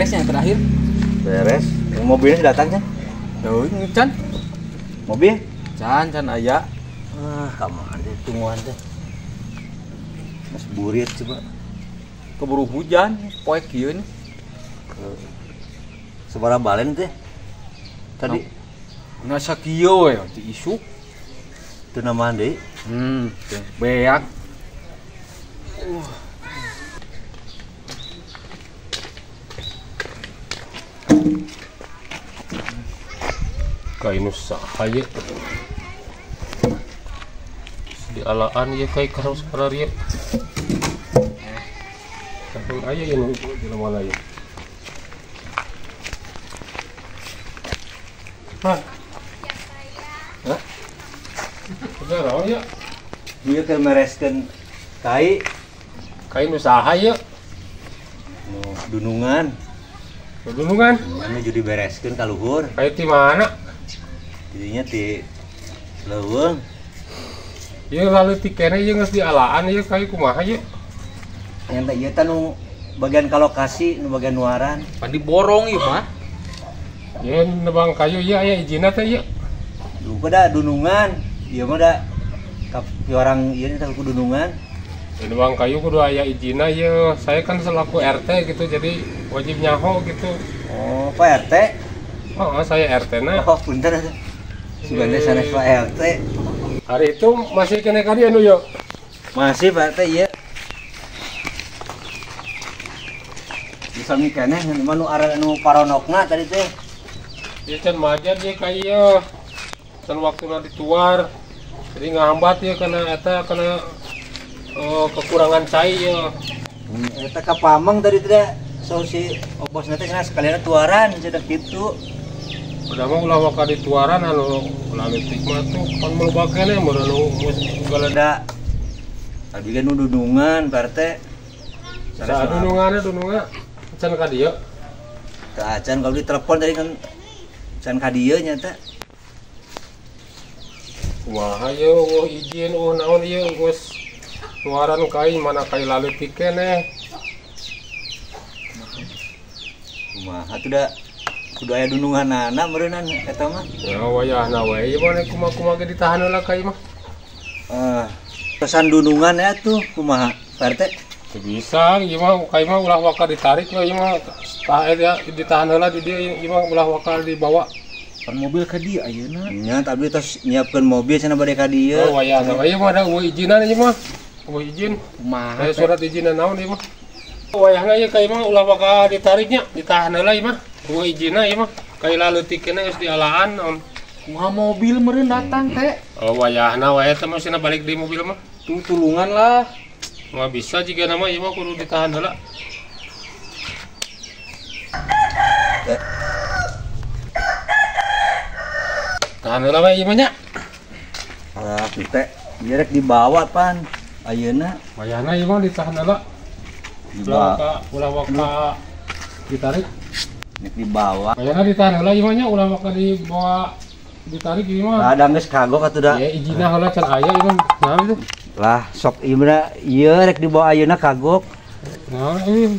Beres yang terakhir. Beres. Mobilnya datang kan? Tuh, can. Mobil? Can, can aya. Ah, kamana tungguan teh. Mas burit coba. Keburu hujan, poek kieu nih. Sabaraha balen teh? Tadi nggak sakieu we ti isuk. Teu namahan deui. Beak. Kai nu saha ye? Dialaan ye kai karus kararieu. Kampung aya ye nu jelema lain. Hah? Hah? Saudara ya? Ieu keur mereskeun kai. Kai nu saha ye? Nu dunungan. Dunungan? Anu jadi bereskeun ka luhur. Kai ti mana? Jadinya ti leuweung. Ieu lalu ti kene ieu geus dialaan ieu kai kumaha ieu? Yang teh ieu teh nu bagian ka lokasi, nu bagian nuaran. Pan diborong ieu mah. Ieu nebang kayu ieu aya ijinna teh ieu. Duh da dunungan. Ieu mah da ka orang ieu teh kudu dunungan. Nebang kayu kudu aya ijinna ieu. Saya kan selaku RT gitu jadi wajib nyaho gitu. Oh, Pak RT? Oh, saya RT na. Oh, punten atuh. Suganda sanes Pak RT. Hari itu masih kene ka dieu nu yo? Masih Pak RT ieu. Bisa mikene mah nu arah nu paronokna tadi teh. Ieu can majar ieu ka ieu. Can waktuna dituar. Jadi ngahambat ieu kana eta kana kekurangan cai ieu. Eta ka Pameng tadi teh so si obosna teh cenah sekalian tuaran cenah kitu. Udah mah ulah waka dituaran anu ulah leutik mah tuh pan loba keneh mun anu galeda. Tadi kan nu dunungan Pak RT. Saha dununganna dunungan can ka dieu? Teu acan kalau ditelepon tadi kan can ka dieu nya teh. Kumaha ieu eueuh izin eueuh naon ieu geus nuaran kai mana kai laleutik keneh. Kumaha tuh da kudu aya dununganana meureunnan eta mah. Ya wayahna we ieu mah kumaha-kumaha ge ditahan heula kai mah. Pesan dunungan ya tuh kumaha Pak RT? Teu bisa ieu mah kai mah ulah waka ditarik we ieu mah tah eta ditahan heula di dieu ieu mah ulah waka dibawa. Pan mobil ka dieu ayeuna. Nya tapi tos nyiapkeun mobil cenah bade ka dieu. Oh wayahna we ieu mah da eueuh izinan ieu mah. Eueuh izin. Kumaha? Aya surat izinan naon ieu mah. Wayahna ieu kai mah ulah waka ditariknya, ditahan heula ieu mah. Eueuh izinna ieu mah. Kai laleutik keneh geus dialaan naon. Kumaha mobil meureun datang teh? Oh wayahna wae teh mah cenah balik di mobil mah. Tuh tulungan lah. Mah bisa jika nama ieu mah kudu ditahan heula. Tahan heula we ieu mah nya. Alah teh ieu rek dibawa pan ayeuna. Wayahna ieu mah ditahan heula. Ulah waka ditarik. Rek dibawa. Wayahna ditahan heula ieu mah nya ulah waka dibawa ditarik ieu mah. Ada geus kagok atuh da. Ya ijinna heula can aya ieu mah. Naon itu? Lah sok ieu mah ieu rek dibawa ayeuna kagok. Naon ieu?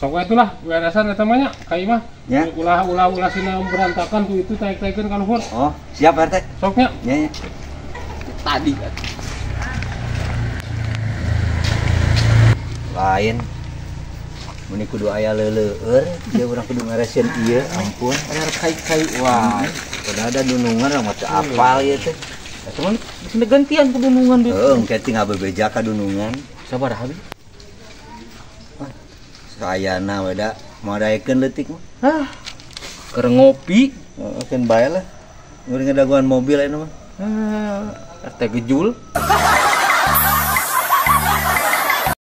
Sok we atuh lah beresan eta mah nya ka ieu mah. Ya. Ulah sina berantakan ku itu taek-taekeun ka luhur. Oh, siap RT. Sok nya. Nya nya. Tadi lain. Meni kudu aya leuleueur, ieu urang kudu ngaresieun ieu, ampun. Aya kai-kai wae. Padahal ada dunungan urang mah teu apal ieu teh. Cuman geus gantian ku dunungan duit. Heuh, engke tinggal bebeja ka dunungan. Sabaraha bi? Sayana we da moal daekeun leutik mah. Hah. Keur ngopi, heeh keun bae lah. Nguring ngadaguan mobil ayeuna mah. Hah, RT gejul.